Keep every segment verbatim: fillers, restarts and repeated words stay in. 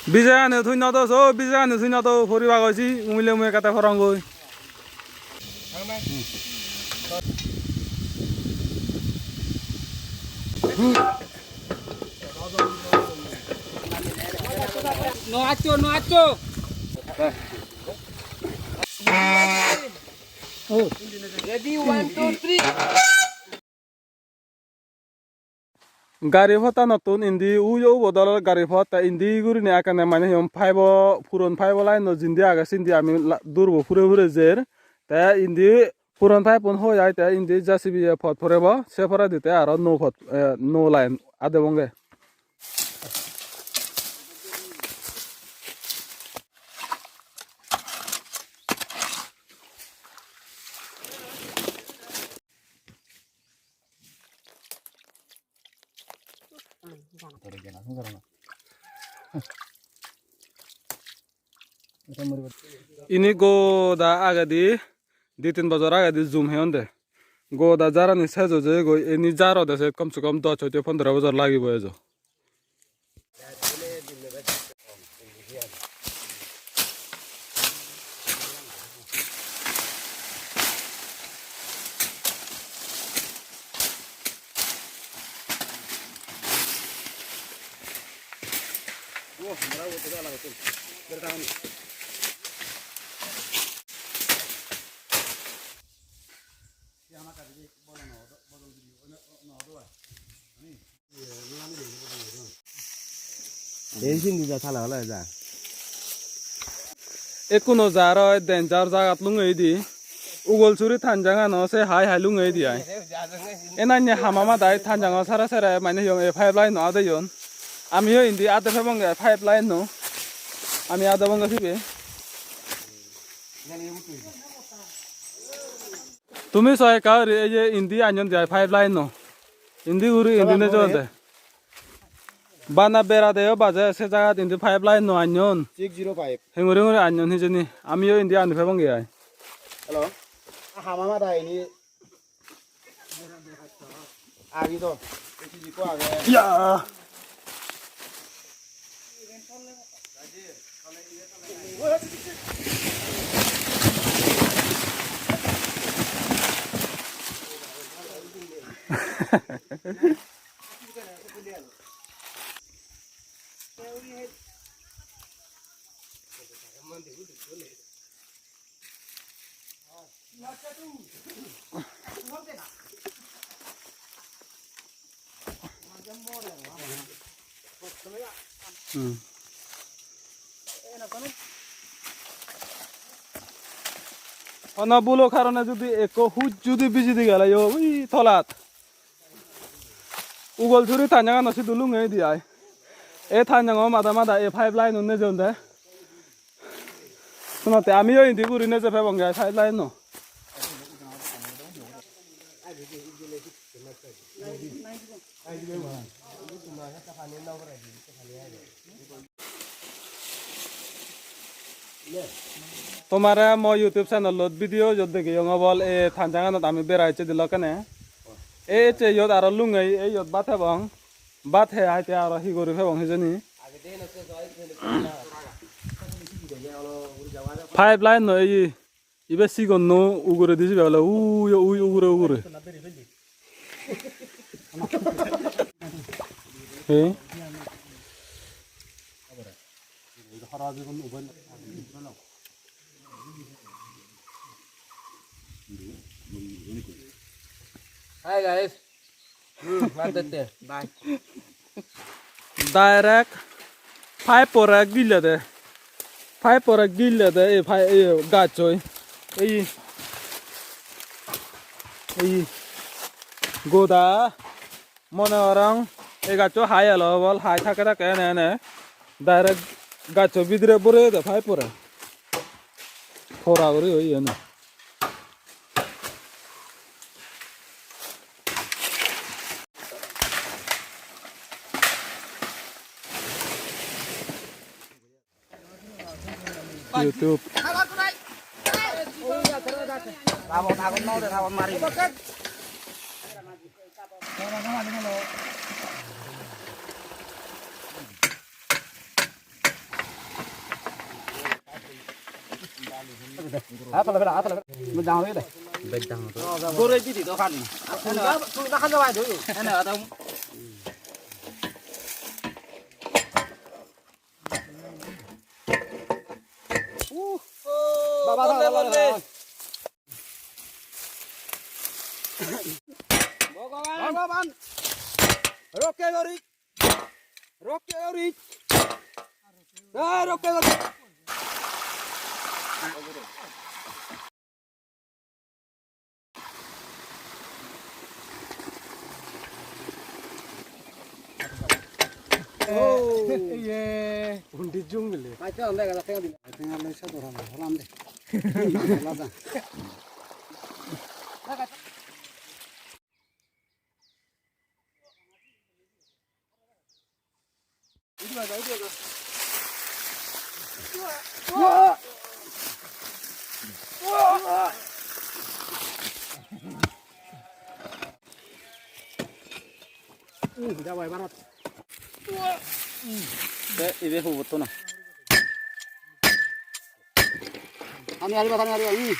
Bijagani tui no dos, o bijagani tui no dos, poribagosi, umile mui ekate porongoi. No accho, no accho. Ready, one, two, three. Gari pottanottun indi uyo ubot olode gari pot, te indi gurinei ekkene mane he hon paibo, puron paibo line-o jindi age sindi ami la-, durbo phure phure jer. Te indi puron pipe-un hoi ai, te indi J C B-ye pot porebo, se poredi te aro nuo pot, eh, nuo line adebonge. Ini goda agedi, di tin bojor agedi jum heyon de. Goda jarani sejo jeyegoi, ini jarode se kom se kom dos hoite pondro bojor lagibo ejo. Ei sindi ja thala hole ja. Ekkuno jar oi danger jagat lungei di. Ugol suri thanjangano se hai hai lungei di ai. Enanye hama madai thanjango sere sere mane hiyong ei pipeline no adeyon. Amiyo indi ade pebonge pipeline no. Ami adebonge sibe. Tumi so ekka guri ei je indi anyon de ai pipeline no. Indi guri indi nejonde. Bana bera deyo baje se jagat indi pipeline no anyon. Six zero five. Henguri henguri anyon hijeni. Amiyo indi ani pebonge ai. Hello. Hama mada ini. Agi do. Eki jiko age. Ya. Hmm. Hono bhulo karone judi ekko huj judi biji di gele yo ui tolat. Ugol suri tanjangano sidu lungei di ai. E tanjango mada mada e pipeline un nejon de. Sunotte amiyo indi guri neje pebonge ai pipeline no. Tomare mo YouTube channelot video jot degeyong obol, e tanjanganot ami bera ecche dilokkene. E ecche iyot aro lungei, e iyot bhat hebong. Bhat he aite aro hi guri pebong hijeni. Pipeline no eyi. Ibe sigon no uguredi sibe ole ui, ui ugure ugure. He? Hi guys. Hmm, matette. Bye. Direct pipe-ore gille de. Pipe-ore gille de ei pi-, ei gachchoi. Ei. Ei. Goda. Mone gorong ei gachcho hai elo obol, hai thake thake ene ene. Direct gachcho bidire boreye de pipe-ore. Hora guri oye ene. YouTube. Atala bela, atala bela. Bej dangor de. Bej dangor de. Goro bidi do khani. Ene, ene ada. Uh. Baba, baba, baba. Bhagwan. Bhagwan. Rokke gori. Rokke gori. Eh, rokke gori. Oh. Ye, undi jung bile. Acha, ande gala tenga dile. Tenga le sa dora na, holam de. Hola da. Te ibe hubottun na. Tani ariba, tani ariba. Ui.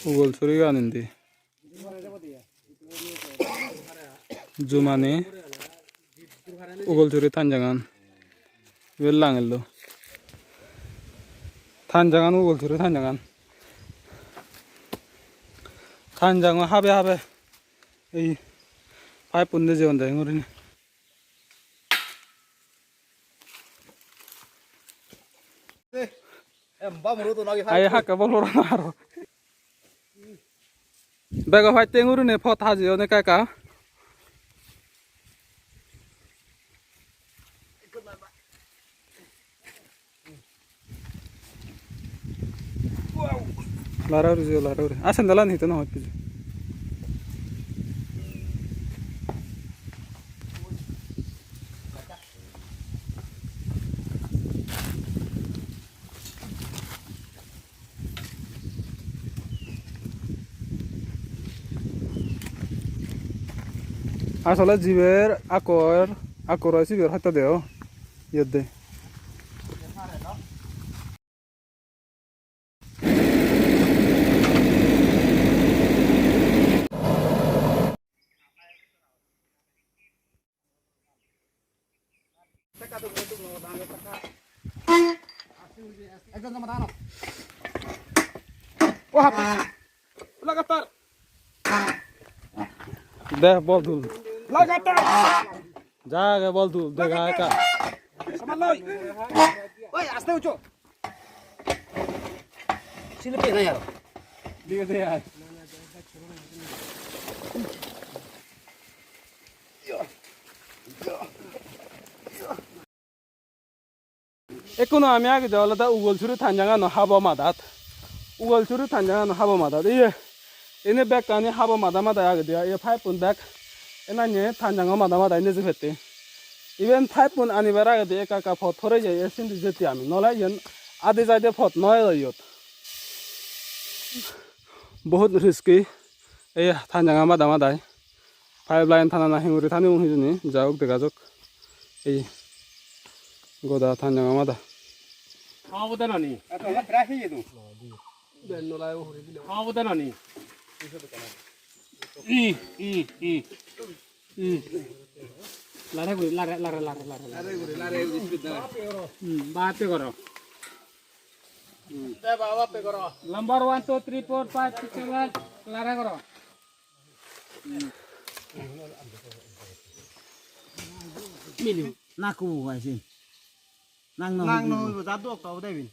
Ugol surigan indi. Jumani ugol suri tanjangan. Ibe langillo. Tanjangan ugol suri tanjangan. Tanjango habe habe. Ei pipe-un de jeyon de gurinei. Em, ba muru to nagi. Ai, hakke bol puro na aro. Bego patteng gurinei pot hajeyon ekka ekka. Lara uri jeo, lara uri. Ah, sandal ani hito no hoi pije. Asole jiber akor, akor oi siber hoito deo. Iyot de. Wah. Lagatar. De bol dul. Lagatar. Jage bol dul, dega ekka. Saman loi. Oi, aste ucho. Sini pe na yar. Dige de yar. Ekkuno ami agede olode Ugolsuri tanjangano habo madat. Ugolsuri tanjangano habo madat. Iye, ene bekkani habo mada mada agede. Iye pipe-un bek. Enanye tanjango mada mada ene jepette. Iben pipe-un anibar agede ekka ekka pot pore jai, e sindi jette ami. Nole iyen adi jaide pot noi oi iyot. Bohut risky. Ei tanjanga mada madai. Pipeline tana na hinguri tani un hijeni, ja ok dega jok. Ei goda tanjanga mada. Habo de nani? Habo de nani? I, i, i. I. Lare guri, lare, lare, lare, lare. Lare guri, lare guri, speed da. Hmm, bate goro. Hmm. Te baba pe goro. Number one, two, three, four, five, six, seven. Lare goro. Milu, naku aisin. Nang no. Nang no, jadu okto obode bin.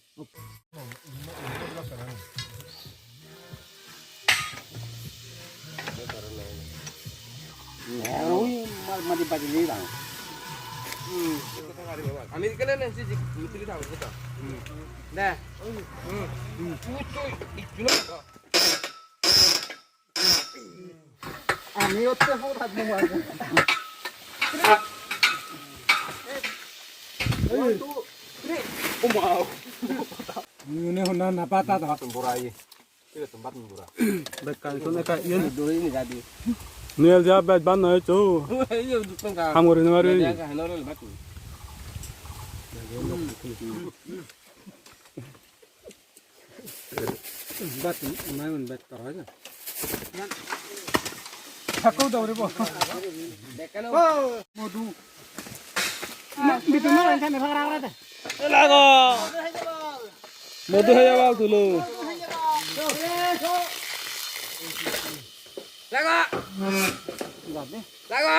Oi, ma-, madi baji ni dang. Hmm. Ami kele ne si, si, si, si, si, si. Hmm. Ne. Hmm. Hmm. Ami otte hodat no mar. One, two, three. Oh, wow. Ini honna na pata da. Temporai. Bekkan sone ka iyen duri ni jadi. Nel ja bej ban noi cho. Ham gori no pari. Bat, mai un bat tor hoy na. Thakko da ore bo. Modu. Bitu no enkan bhara bhara de. Lago. Modu hoya bal tulo. Lago. Lago.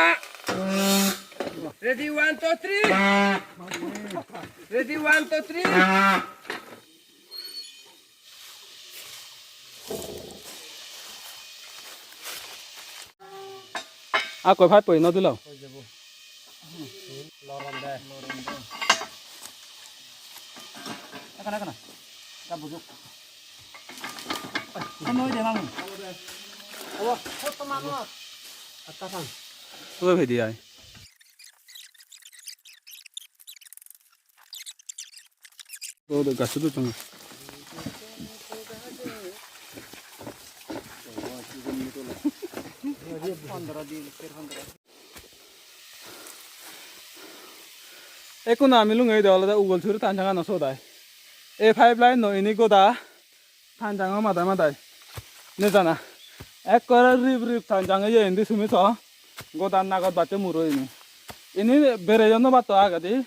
Ready, one, two, three. Ready, one, two, three. Akko pipe-po no dilo. Loron de. Ekana, ekana. Ta bujuk. Ano de mamu. Obo, hoto mamu. Atta san. Obo bhedi ai. Obo gasso do tonga. Ekkunu ami lungei de olode Ugolsuri tanjangano sot ai. Ei pipeline no ini goda tanjango madai madai nejana. Ekkore rip rip tanjang iye indi sumi so. Goda nagot bacche muro ini. Ini bereyo no batto agedi.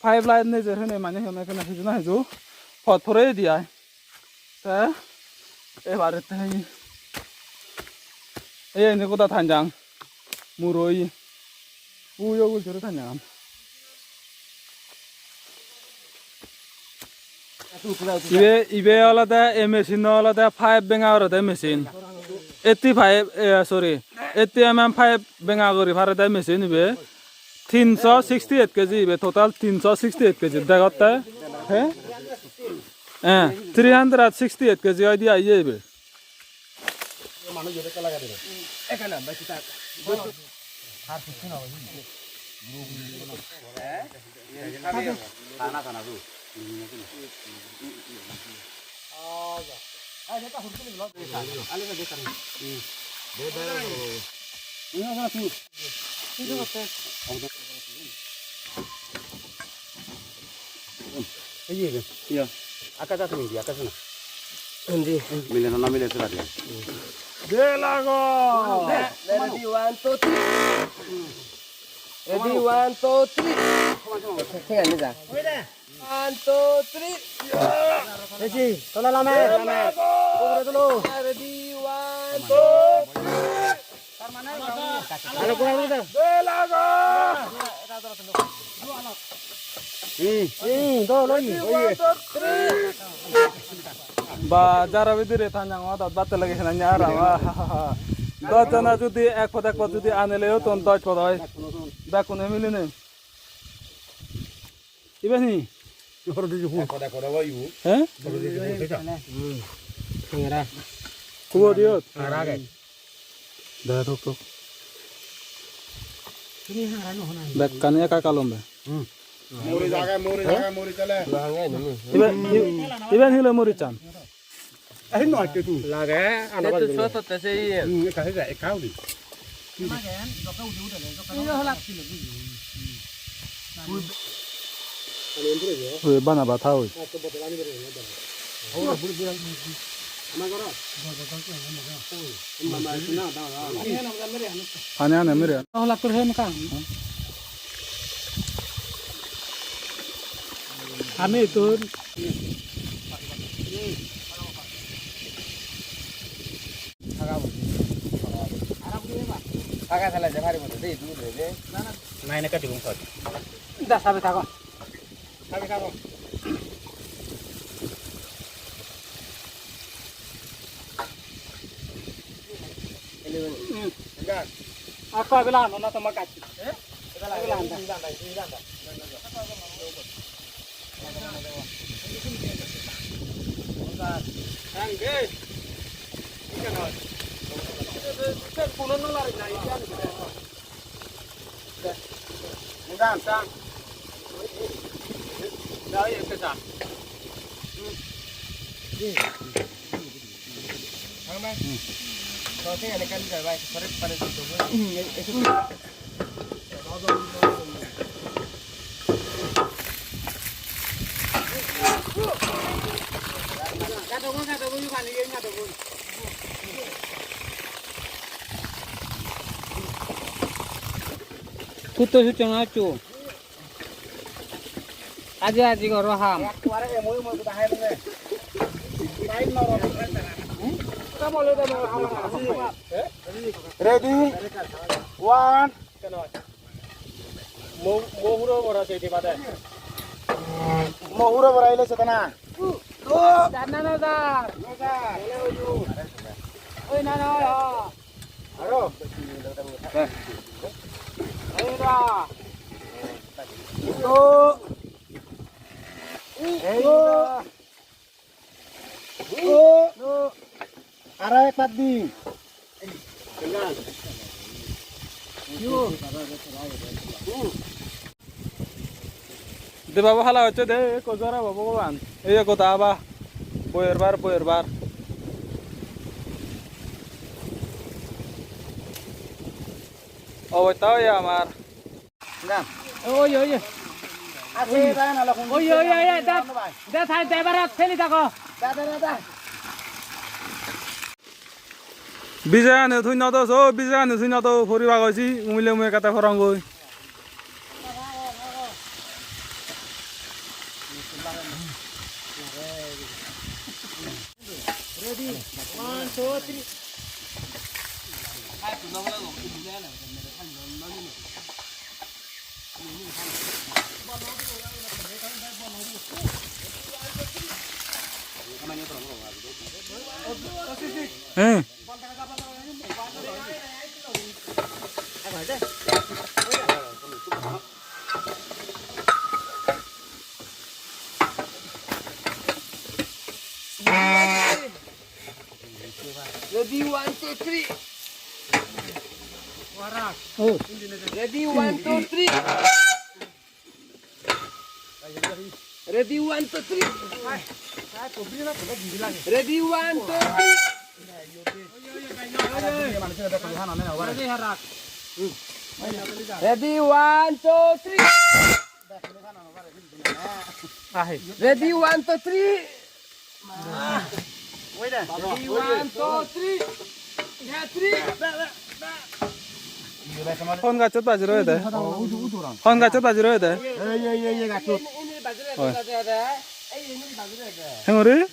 Pipeline nejer hene mane hene hene hiju na hiju pot pore di ai. Te ebare te ei, ei indi goda tanjang muro oye. Uyo gul jore tanjang. Ibe, ibe olode, ei machine olode pipe benga gorede machine. Eighty pipe, eh, sorry, eighty M M pipe benga guri parede machine ibe. Tinso sixty eight K G ibe, total tinso sixty eight K G degotte. He? Eh, three hundred sixty eight K G oide ai ibe. Iya. Aka jat ni dia, aka sana. Hindi. Mile na, na mile sila dia. Delago. Ready, one, two, three. Ready, one, two, three. Tinggal ni sa. One, two, three. Ready, tola lame. Delago. Ready, one, two, three. Ba, jara bidire tanjang o dot batte lage hena nya ara ba. Dos jona judi ek pod ek pod judi anile o ton dos pod oi. Bekkune miline. Iben hi? Horo di juhu. Koda koda wa yu. He? Horo di juhu. Hangara. Kubo diot? Hangara age. Da tok tok. Bekkani eka kalom be. Mori jaga, mori jaga, mori tale. Iben, iben hile mori chan. Ahin no atte tu. Lage, ana te tu bajibole. Soto te se iye. Hmm, ekka se ekka udi. Oi, bana bata oi. Pani ane mere. Hola tur hen ka. Ami tur. Paga sala je mari mode de, dure de. Nai, nai, kati gung sot. Da sabe thago. Sabe thago. Ako abela ano na toma kati. Eh? Abela ano. Tutto succe na chu. Aji aji goro ham. Ready? One. Mo-, mohuro bora sei diba de. Mohuro bora ile setana. Dar na no dar? No dar. Oi na na, oi, ho. Aro. Oi na. Ei. Ei. Aro ek pat di. De baba hala hocche de, ekko jora baba Bhogoban. Ei ekko da ba. Boyer bar, boyer bar. Obosta oye amar. Oi, oi, oi. Oi, oi, oi, oi, da, da, da, da, bara, theli dago. Bijayani thunno do, so, bijayani thunno do, poriba goisi, umile umile kata porong goi. Ready? One, two, three. Hmm. Ready, one, two, three. Oh. Ready, one, two, three. Ready, one, two, three. Ready, one, two, three. Ready, one, two, three. Ahe. Ready, one, two, three. Ready, one, two, three. Yeah, three. Hon gachot baji roye de? Hon gachot baji roye de? Ei, ei, ei, ei, gachot. Oi. Hengori?